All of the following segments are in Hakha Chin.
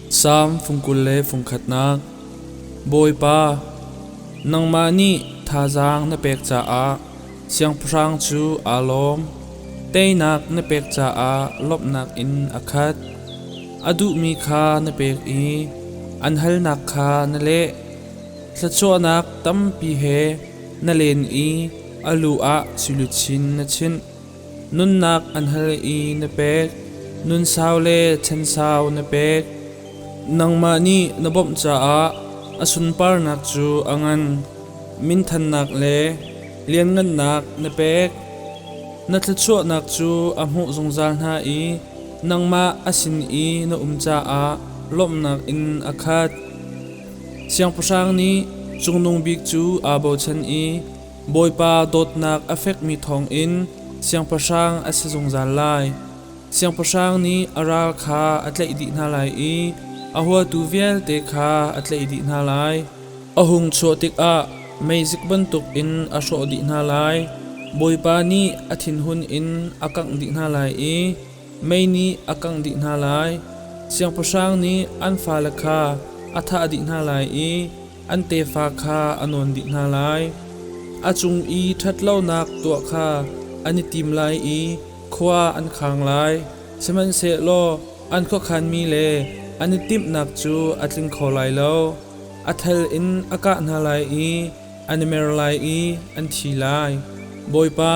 Salm fung 21nak. Bawipa, nangmah nih thazaang na pek caah siangpahrang cu aa lawm. Teinak na pek caah lawmhnak in a khat. A duhmi kha na pek i an halnak kha na leh. Thluachuahnak tampi he na len i a lu ah sui na chinh. Nunnak an hal i na pek, nun sau le chan sau na pek. Nangmah nih na bawmh caah a sunparnak cu a ngan. Minthannak le lianngannak na pek. Na thluachuahnak cu a hmuh zungzal hna i nangmah a sin i na um caah lawmhnak in a khat. Siangpahrang nih Cungnung Bik cu aa bochan i Bawipa dawtnak a fekmi thawngin siangpahrang a si zungzal lai. Siangpahrang nih a ral kha a tlaih dih hna lai i a huatu vialte kha a tlaih dih hna lai. A hung chuah tikah meizik bantukin a hrawh dih hna lai. Bawipa nih a thinhun in a kangh dih hna lai i mei nih a kangh dih hna lai. Siangpahrang nih an fale kha a thah dih hna lai i an tefa kha a nawn dih hna lai. A cung i ṭhatlonak tuah kha an i tim lai i khua an khang lai. Sihmanhsehlaw an khuakhanmi le an i timhnak cu a tling kho lai lo. A thal in a kah hna lai i an i mer lai i an thi lai. Bawipa,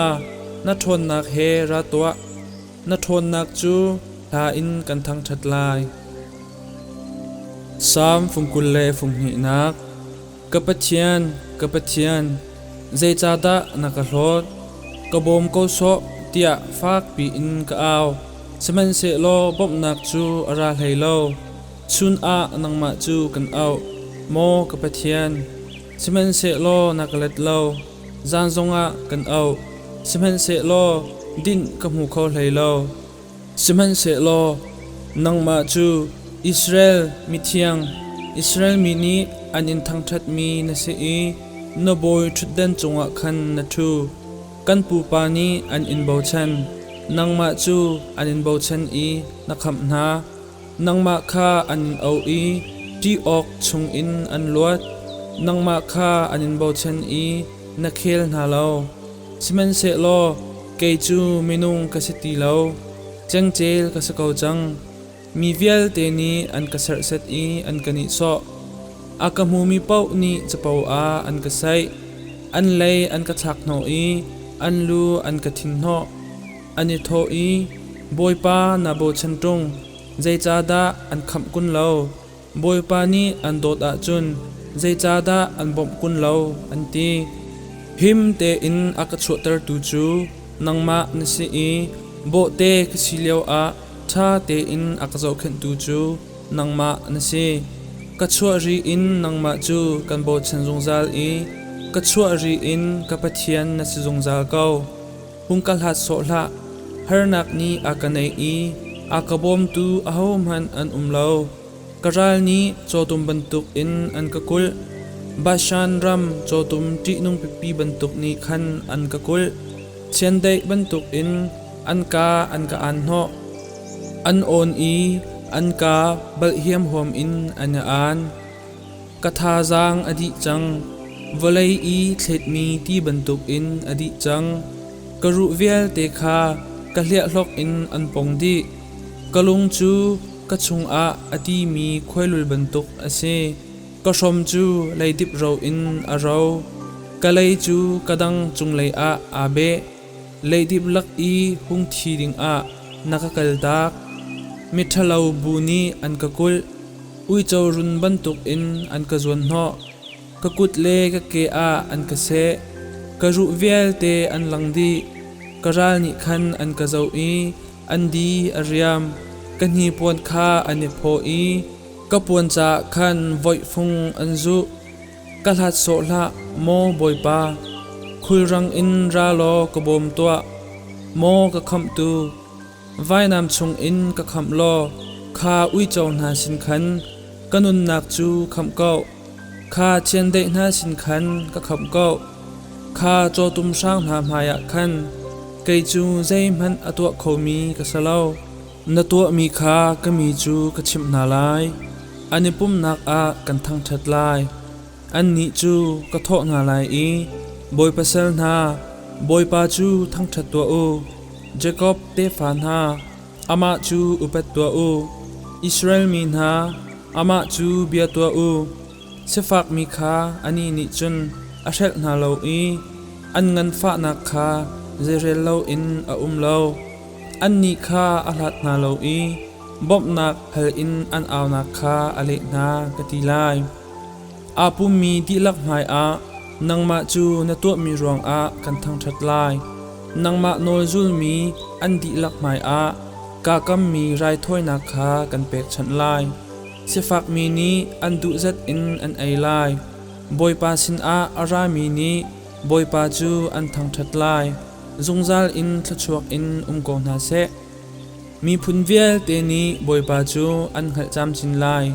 na ṭhawnnak he ra tuah. Na ṭhawnnak cu hla in kan thangṭhat lai. Salm fung 22nak. Ka Pathian, ka Pathian, zeicahdah na ka hlawt? Ka bawm ko sawh tiah fakpi in ka au. Sihmanhsehlaw bawmhnak cu a ra hlei lo. Chun ah nangmah cu kan auh, maw ka Pathian. Sihmanhsehlaw na ka let lo. Zan zongah kan auh, sihmanhsehlaw dinh ka hmu kho hlei lo. Sihmanhsehlaw nangmah cu Israel mithiang, Israel mi nih an in thangṭhatmi na si i na bawi ṭhutdan cungah khan na ṭhu. Kan pupa nih an in bochan, nangmah cu an in bochan i na khamh hna. Nangmah kha an in auh i ṭih awk chungin an luat. Nangmah kha an in bochan i na khel hna lo. Sihmanhsehlaw kei cu minung ka si ti lo, cengcel ka si ko cang. Mi vialte nih an ka serhsat i an ka nihsawh. A ka hmumi paoh nih capo ah an ka saih. An lei an ka thlakhnawh i an lu an ka thinhnawh. An i thawh i, Bawipa na bochan ṭung, zeicahdah an khamh kun lo? Bawipa nih an dawt ahcun zeicahdah an bawmh kun lo? an ti. Him tein a ka chuahtertu cu nangmah na si i bawhte ka si lioah ṭha tein a ka zohkhenhtu cu nangmah na si. Ka chuah ri in nangmah cu kan bochan zungzal i ka chuah ri in ka Pathian na si zungzal ko. Hung ka hlat sawh hlah. Harnak nih a ka naih i a ka bawmtu ahohmanh an um lo. Ka ral nih cawtum bantukin an ka kulh. Bashan ram cawtum ṭihnung pipi bantuk nih khan an ka kulh. Chiandeih bantukin an ka an ka aan hnawh. An awn i an ka balh hiamhuam in an i aan. Ka thazaang a dih cang, vawlei i thletmi ti bantukin a dih cang. Ka ruh vialte kha ka hliahhlok in an pong dih. Ka lung cu ka chungah a timi khuailul bantuk a si. Ka hrom cu leidip ro in a ro. Ka lei cu ka dang cunglei ah aa beh. Leidip lak i hung thi dingah na ka kaltak. Miṭhalo bu nih an ka kulh. Uico run bantukin an ka zuanhnawh. Ka kut le ka ke ah an ka seh. Ka ruh vialte an lang dih. Ka ral nih khan an ka zoh i an di a riam. Ka hnipuan kha an i phaw i ka puan caah khan voihfung an zuh. Ka hlat sawh hlah, maw Bawipa, khulrang in ra law ka bawm tuah. Maw ka khamhtu, vainam chungin ka khamh law kha uico hna sin khan ka nunnak cu khamh ko. Kha chiandeih hna sin khan ka khamh ko. Kha cawtum hrang hna hmaiah khan kei cu zeihmanh a tuah khomi ka si lo. Na tuahmi kha ka mi cu ka chimh hna lai. An i pumhnak ah kan thangṭhat lai. Annih cu ka thawh hna lai i, Bawipa sal hna, Bawipa cu thangṭhat tuah u. Jakob tefa hna, amah cu upat tuah u. Israel mi hna, amah cu bia tuah u. Sifakmi kha anih nih cun a hrelh hna lo i an nganfahnak kha zeirel loin a um lo. Annih kha a hlat hna lo i bawmhnak hal in an aunak kha a leh hna, ka ti lai. Aa pummi dihlak hmaiah nangmah cu na tuahmi ruangah kan thangṭhat lai. Nangmah nawl zulmi an dihlak hmaiah kaa kammi raithawinak kha kan pekchanh lai. Sifakmi nih an duh zat in an ei lai. Bawipa sinah a rami nih Bawipa cu an thangṭhat lai. Zungzal in thluachuak in um ko hna seh. Miphun vialte nih Bawipa cu an hngalh camcin lai.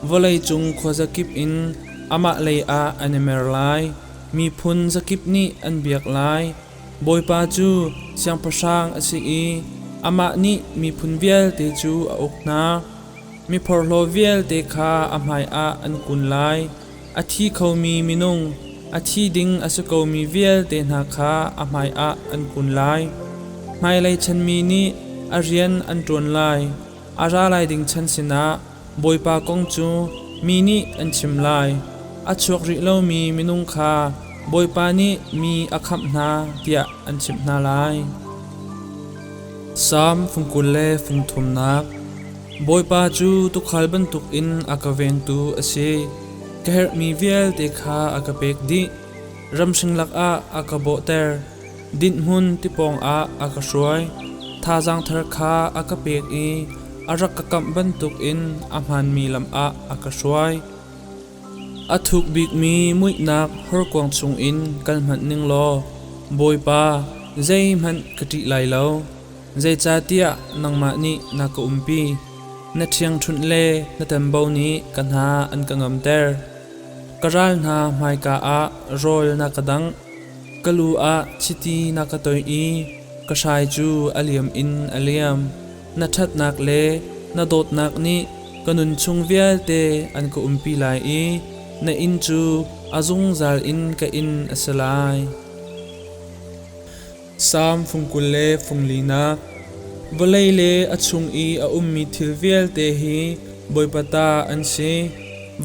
Vawleicung khuazakip in amah lei ah an i mer lai. Miphun zakip nih an biak lai. Bawipa cu siangpahrang a si i amah nih miphun vialte cu a uk hna. Mi phorhlaw vialte kha a hmaiah an kun lai. A thi khomi minung, a thi ding a si komi vialte hna kha a hmaiah an kun lai. Hmailei chanmi nih a rian an ṭuan lai. A ra lai ding chan sinah Bawipa kong cu mi nih an chim lai. A chuak rih lomi minung kha Bawipa nih mi a khamh hna tiah an chimh hna lai. Salm fung 20 le fung thumnak. Bawipa cu tuukhal bantukin a ka vengtu a si. Ka herhmi vialte kha a ka pek dih. Ramhring lakah a ka bawhter. Dinhhmun tipawng ah a ka hruai. Thazaang thar kha a ka pek i a rak ka kamh bantukin a hmaanmi lam ah a ka hruai. A thuk bikmi muihnak horkuang chungin kal hmanh ning law, Bawipa, zeihmanh ka ṭih lai lo. Zeicahtiah nangmah nih na ka umpi. Na ṭhiangṭhunh le na tembo nih ka hna an ka ngamter. Ka ral hna hmaika ah rawl na ka dangh. Ka lu ah chiti na ka toih i ka hrai cu a liam in a liam. Na ṭhatnak le na dawtnak nih ka nun chung vialte an ka umpi lai i na inn cu a zungzal in ka inn a si lai. Salm fung 20 le fung linak. Vawlei le a chung i a ummi thil vialte hi Bawipa ta an si.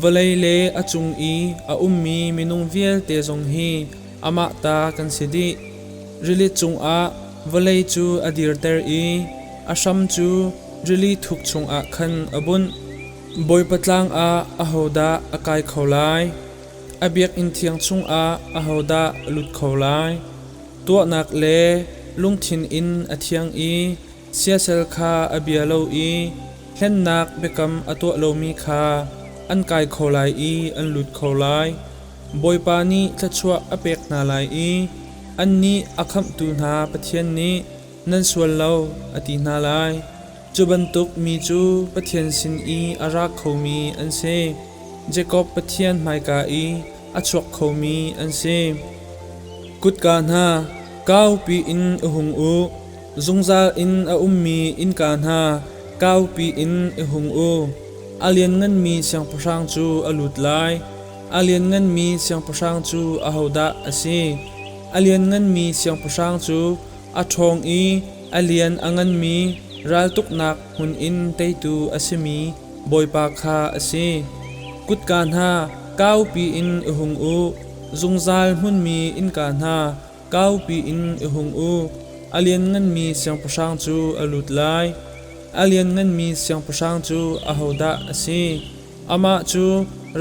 Vawlei le a cung i a ummi minung vialte zong hi amah ta kan si dih. Rili cungah vawlei cu a dirter i a hram cu rili thuk chungah khan a bunh. Bawipa tlang ah ahodah a kai kho lai? A biakinn thiang chungah ahodah a lut kho lai? Tuahnak le lungthin in a thiang i siasal kha a bia lo i hlennak biakam a tuah lomi kha an kai kho lai i an lut kho lai. Bawipa nih thluachuah a pek hna lai i annih a khamhtu hna Pathian nih nan sual lo a ti hna lai. Cu bantuk mi cu Pathian sin i a ra khomi an si. Jakob Pathian hmaika i a chuak khomi an si. Kutka hna, kaupi in i hung u. Zungzal in a ummi innka hna, kaupi in i hung u. A liannganmi siangpahrang cu a lut lai. A liannganmi siangpahrang cu ahodah a si? A liannganmi siangpahrang cu a ṭhawng i a lian a nganmi raltuknak hmun in teitu a simi Bawipa kha a si. Kutka hna, kaupi in i hung u. Zungzal hmunmi innka hna, kaupi in i hung u. A liannganmi siangpahrang cu a lut lai. A liannganmi siangpahrang cu ahodah a si? Amah cu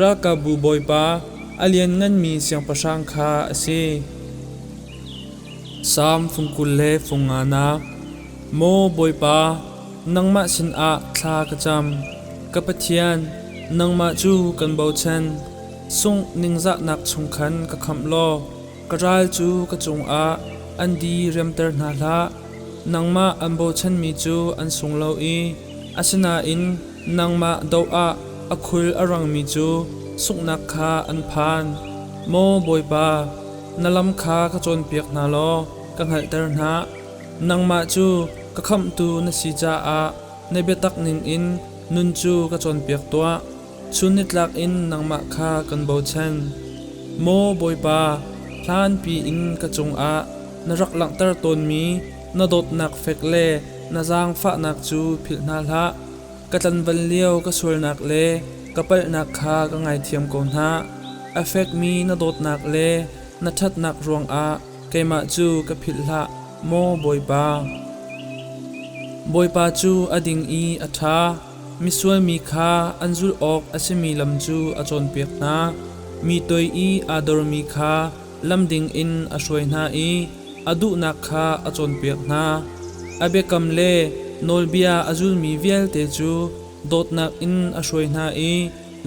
ralkapbu Bawipa, a liannganmi siangpahrang kha a si. Salm fung 20 le fung nganak. Maw Bawipa, nangmah sinah thla ka cam. Ka Pathian, nangmah cu kan bochan. Sungh ningzahnak chung khan ka khamh law ka ral cu ka cungah an di riamter hna hlah. Nangmah an bochanmi cu an sung lo i asinain nangmah doh ah a khul a rangmi cu sunghnak kha an phan. Maw Bawipa, na lam kha ka cawnpiak hna law ka hngalhter hna. Nangmah cu ka khamhtu na si caah na biatak ningin nun cu ka cawnpiak tuah. Chun nitlak in nangmah kha kan bochan. Maw Bawipa, hlanpi in ka cungah na rak langhter tawnmi na dawtnak fek le na zaangfahnak cu philh hna hlah. Ka tlanval lio ka sualnak le ka palhnak kha ka ngaithiam ko hna. A fekmi na dawtnak le na ṭhatnak ruangah keimah cu ka philh hlah, maw Bawipa. Bawipa cu a ding i a ṭha. Misual mi kha an zulh awk a simi lam cu a cawnpiak hna. Mi toi i aa dormi kha lam ding in a hruai hna i a duhnak kha a cawnpiak hna. A biakam le nawlbia a zulmi vialte cu dawtnak in a hruai hna i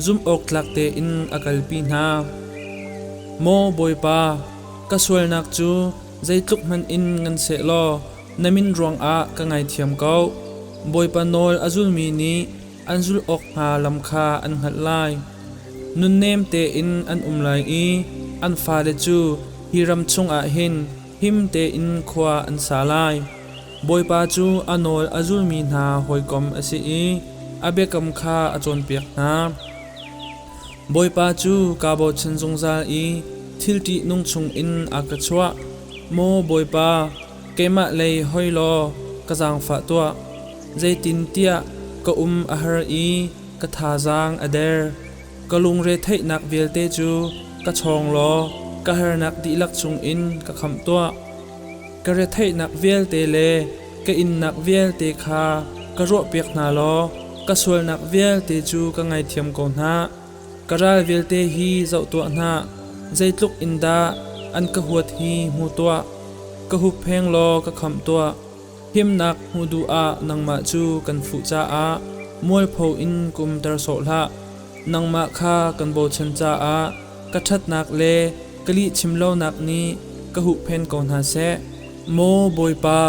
zumhawktlak tein a kalpi hna. Maw Bawipa, ka sualnak cu zeitluk hmanh in ngan seh law na min ruangah ka ngaithiam ko. Bawipa nawl a zulmi nih an zulh awk hnga lam kha an hngalh lai. Nunnem tein an um lai i an fale cu hi ram chungah hin him tein khua an sa lai. Bawipa cu a nawl a zulmi hna hawikom a si i a biakam kha a cawnpiak hna. Bawipa cu kaa bochan zungzal i thil ṭihnung chungin a ka chuah. Maw Bawipa, keimah lei hoi law ka zaangfah tuah. Zeitintiah ka um a har i ka thazaang a der. Ka lungre theihnak vialte cu ka chawng law ka harnak dihlak chungin ka khamh tuah. Ka retheihnak vialte le ka innak vialte kha ka ruahpiak hna law ka sualnak vialte cu ka ngaithiam ko hna. Ka ral vialte hi zoh tuah hna, zeitluk in dah an ka huat hi hmu tuah. Ka huppheng law ka khamh tuah. Himnak hmuh duh ah nangmah cu kan fuh caah mualpho in ka umter sawh hlah. Nangmah kha kan bochan caah ka ṭhatnak le ka lihchim lonak nih ka huhphen ko hna seh. Maw Bawipa,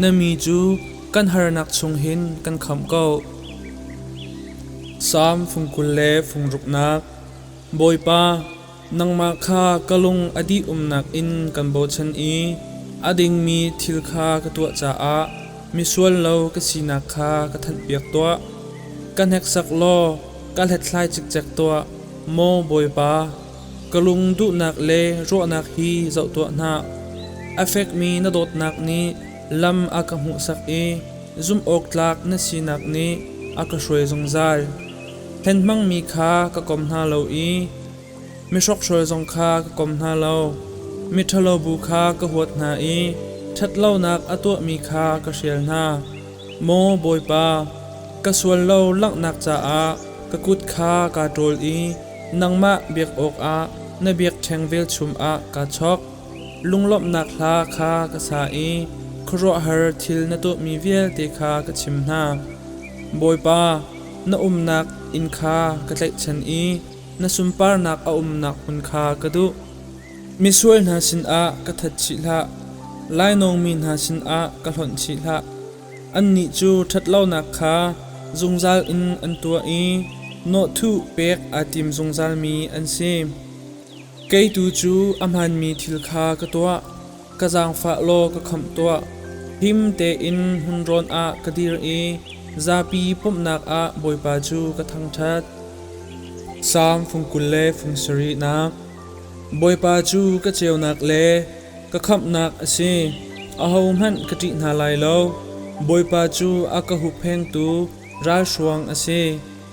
na mi cu kan harnak chung hin kan khamh ko. Salm fung 20 le fung ruknak. Bawipa, nangmah kha ka lung a dih umnak in kan bochan i a dingmi thil kha ka tuah caah misual lo ka sinak kha ka thanhpiak tuah. Ka hneksak law ka hlathlai cikcek tuah, maw Bawipa. Ka lung duhnak le ruahnak hi zoh tuah hna. A fekmi na dawtnak nih lam a ka hmuhsak i zumhawktlak na sinak nih a ka hruai zungzal. Hlen hmangmi kha ka kom hna lo i mihrokhrawl zong kha ka kom hna lo. Miṭhalo bu kha ka huat hna i ṭhatlonak a tuahmi kha ka hrial hna. Maw Bawipa, ka sual lo langhnak caah ka kut kha kaa ṭawl i nangmah biak awkah na biakṭheng velchum ah kaa chawk. Lunglawmhnak hla kha ka sa i khuaruahhar thil na tuahmi vialte kha ka chim hna. Bawipa, na umnak inn kha ka tlaihchan i na sunparnak a umnak hmun kha ka duh. Misual hna sinah ka that chih hlah, lainawngmi hna sinah ka hlonh chih hlah. Annih cu ṭhatlonak kha zungzal in an tuah i nawhthuh pek aa tim zungzalmi an si. Kei tu cu a hmaanmi thil kha ka tuah, ka zaangfah law ka khamh tuah. Him tein hmunrawn ah ka dir i zapi pumhnak ah Bawipa cu ka thangṭhat. Salm fung 20 le fung sarihnak. Bawipa cu ka ceunak le ka khamhnak a si, ahohmanh ka ṭih hna lai lo. Bawipa cu a ka hupphengtu ralhruang a si,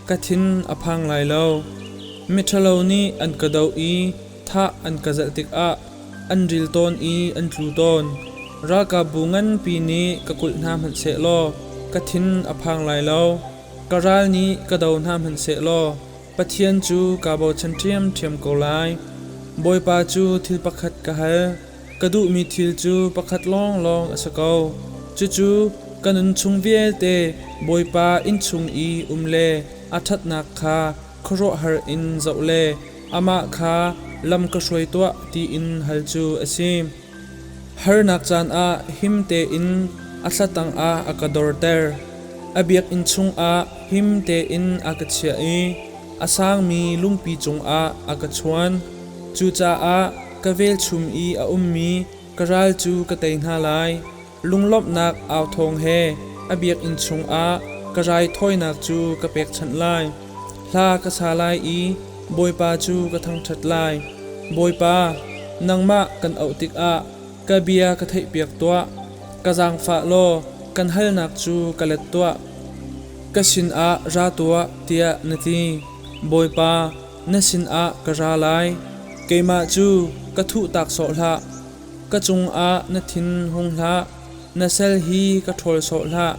ka thin a phang lai lo. Miṭhalo nih an ka doh i thah an ka zalh tikah an ril tawn i an tlu tawn. Ralkapbu nganpi nih ka kulh hna hmanh sehlaw ka thin a phang lai lo. Ka ral nih ka do hna hmanh sehlaw Pathian cu kaa bochan ṭhiamṭhiam ko lai. Bawipa cu thil pakhat ka hal, ka duhmi thil cu pakhat lawnglawng a si ko. Cucu ka nun chung vialte Bawipa innchung i um le a ṭhatnak kha khuaruahhar in zoh le amah kha lam ka hruai tuah tiin hal cu a si. Harnak caan ah him tein a thla tangah a ka dorter. A biakinn chungah him tein a ka chiah i a sangmi lungpi cungah a ka chuan. Cucaah ka velchum i a ummi ka ral cu ka tei hna lai. Lunglawmhnak authawng he a biakinn chungah ka raithawinak cu ka pekchanh lai. Hla ka sa lai i Bawipa cu ka thangṭhat lai. Bawipa, nangmah kan auh tikah ka bia ka theihpiak tuah. Ka zaangfah law kan halnak cu ka let tuah. Ka sinah ra tuah, tiah na ti. Bawipa, na sinah ka ra lai. Keimah cu ka thuhtak sawh hlah. Ka cungah na thin hung hlah. Na sal hi ka ṭhawl sawh hlah.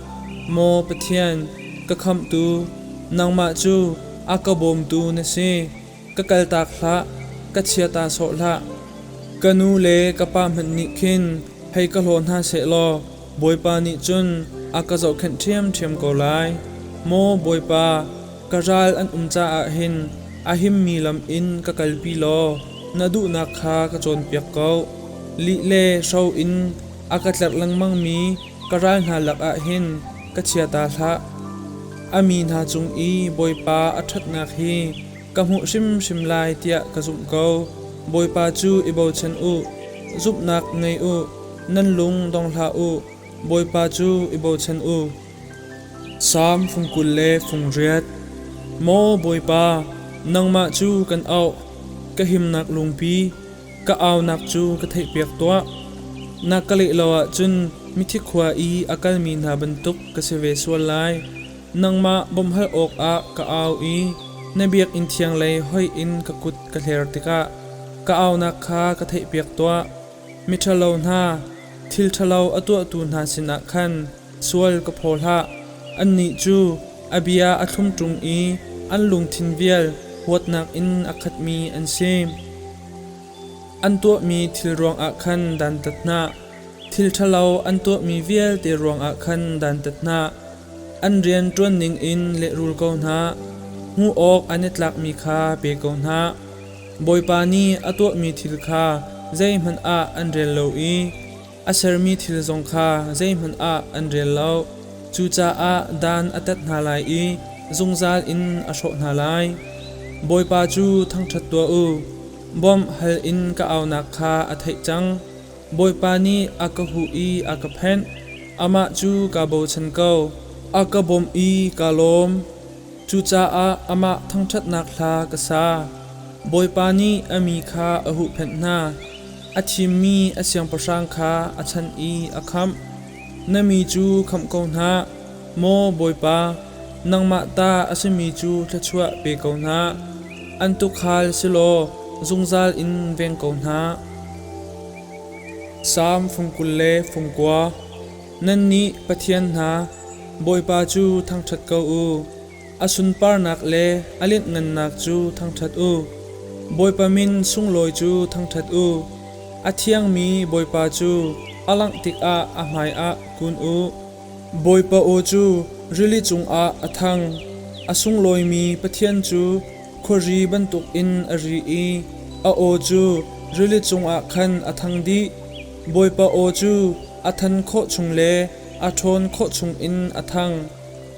Maw Pathian, ka khamhtu, nangmah cu a ka bawmtu na si. Ka kaltak hlah, ka chiata sawh hlah. Ka nu le ka pa hmanh nih khin hei ka hlaw hna sehlaw Bawipa nih cun a ka zohkhenh ṭhiamṭhiam ko lai. Maw Bawipa, ka ral an um caah hin a himmi lam in ka kalpi law na duhnak kha ka cawnpiak ko. Lih le hro in a ka tlerh lengmangmi ka ral hna lakah hin ka chiata hlah. A mi hna cung i Bawipa a ṭhatnak hi ka hmuh hrimhrim lai tiah ka zumh ko. Bawipa cu i bochan u, zumhnak ngei u, nan lung dong hlah u, Bawipa cu i bochan u. Salm fung 28. Maw Bawipa, nangmah cu kan auh, ka himnak lungpi, ka aunak cu ka theihpiak tuah. Na ka leh lo ahcun mithi khua i a kalmi hna bantuk ka si ve sual lai. Nangmah bawmhhal awkah ka au i na biakinn thiang lei hoih in ka kut ka hler tikah ka aunak kha ka theihpiak tuah. Miṭhalo hna, thil ṭhalo a tuahtu hna sinah khan sual ka phaw hlah. Annih cu a bia a thlum ṭung i an lungthin vial huatnak in a khatmi an si. An tuahmi thil ruangah khan dantat hna. Thil ṭhalo an tuahmi vialte ruangah khan dantat hna. An rian ṭuan ningin lehrul ko hna. Hmuh awk an i tlakmi kha pe ko hna. Bawipa nih a tuahmi thil kha zeihmanh ah an rel lo i a sermi thil zong kha zeihmanh ah an rel lo. Cucaah dan a tat hna lai i zungzal in a hrawh hna lai. Bawipa cu thangṭhat tuah u. Bawmh hal in ka aunak kha a theih cang. Bawipa nih a ka huh i a ka phenh. Amah cu kaa bochan ko. A ka bawmh i kaa lawm. Cucaah amah thangṭhatnak hla ka sa. Bawipa nih a mi kha a huhphenh hna. A thimmi a siangpahrang kha a chanh i a khamh. Na mi cu khamh ko hna, maw Bawipa, nangmah ta a simi cu thluachuah pe ko hna. An tuukhal si law zungzal in veng ko hna. Salm fung 29. Nannih pathian hna, Bawipa cu thangṭhat ko u. A sunparnak le a lianhngannak cu thangṭhat u. Bawipa min sunglawi cu thangṭhat u. A thiangmi Bawipa cu a langh tikah a hmaiah kun u. Bawipa aw cu rili cungah a thang. A sunglawimi Pathian cu khuari bantukin a ri i a aw cu rili cungah khan a thang dih. Bawipa aw cu a than khawh chung le a ṭhawn khawh chungin a thang.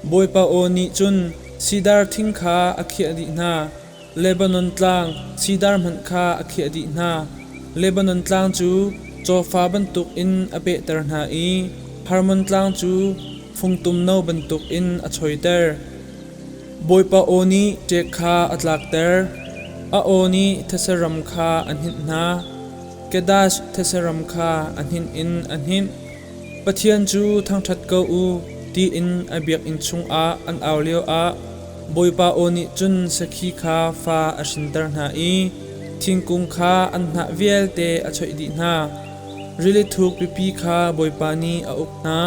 Bawipa aw nih cun sidar thing kha a khiah dih hna, Lebanon tlang sidar hmanh kha a khiah dih hna. Lebanon tlang cu cawfa bantukin a pehter hna i Hermon tlang cu fungtum no bantukin a choiter. Bawipa aw nih ṭek kha a tlakter, a aw nih these ram kha a hninh hna. Kedash these ram kha a hninh in a hninh. Pathian cu thangṭhat ko u tiin a biakinn chungah an au lioah Bawipa aw nih cun sakhi kha fa a hrinter hna i thingkung kha an hnah vialte a choih dih hna. Rili thuk pipi kha Bawipa nih a uk hna,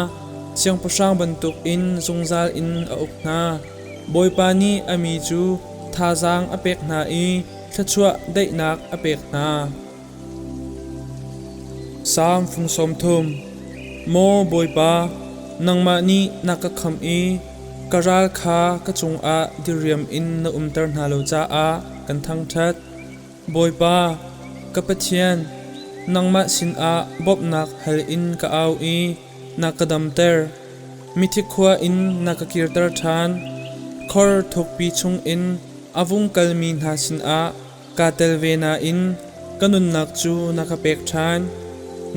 siangpahrang bantukin zungzal in a uk hna. Bawipa nih a mi cu thazaang a pek hna i thluachuah daihnak a pek hna. Salm fung 30. Maw Bawipa, nangmah nih na ka khamh i ka ral kha ka cungah diriam in na umter hna lo caah kan thangṭhat. Bawipa, ka Pathian, nangmah sinah bawmhnak hal in ka au i na ka damter. Mithi khua in na ka kirter ṭhan. Khor thukpi chungin a vung kalmi hna sinah Kaa tel ve nain ka nunnak cu na ka pek ṭhan.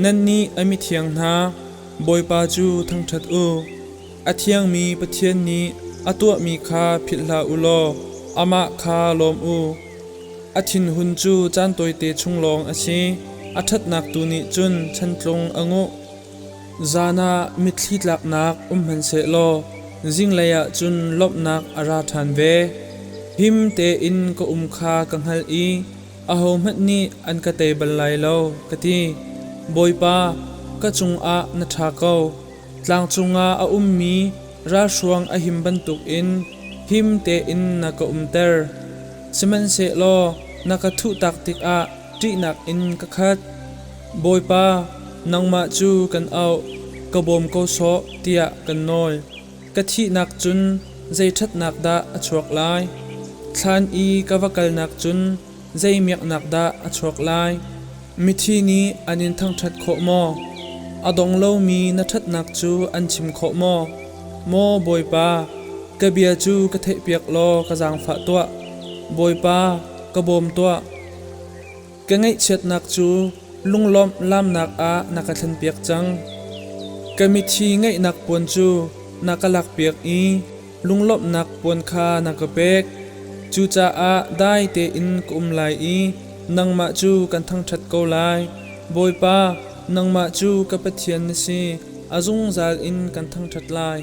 Nannih a mithiang hna, Bawipa cu thangṭhat u. A thiangmi Pathian nih a tuahmi kha philh hlah u law Amah kha lawm u. A thinhun cu caan tawite chung lawng a si, a ṭhatnak tu nih cun chantlung a nguh. Zan ah mitthli tlaknak um hmanhsehlaw zinglei ah cun lawmhnak a ra ṭhan ve. Him tein ka um kha ka hngalh i ahohmanh nih an ka tei bal lai lo, ka ti. Bawipa, ka cungah na ṭha ko. Tlang cungah a ummi ralhruang a him bantukin him tein na ka umter. Sihmanhsehlaw na ka thuhtak tikah ṭihnak in ka khat. Bawipa, nangmah cu kan auh, ka bawm ko sawh, tiah kan nawl. Ka thihnak cun zei ṭhatnak dah a chuak lai? Thlan i ka va kalnak cun zei miaknak dah a chuak lai? Mithi nih an in thangṭhat khawh maw? A dong lomi na ṭhatnak cu an chim khawh maw? Maw Bawipa, ka bia cu ka theihpiak law ka zaangfah tuah. Bawipa, ka bawm tuah. Ka ngaihchiatnak cu lunglawmh laamnak ah na ka thlenpiak cang. Ka mithi ngaihnak puan cu na ka lakpiak i lunglawmhnak puan kha na ka pek. Cucaah dai tein ka um lai i nangmah cu kan thangṭhat ko lai. Bawipa, nangmah cu ka Pathian na si, a zungzal in kan thangṭhat lai.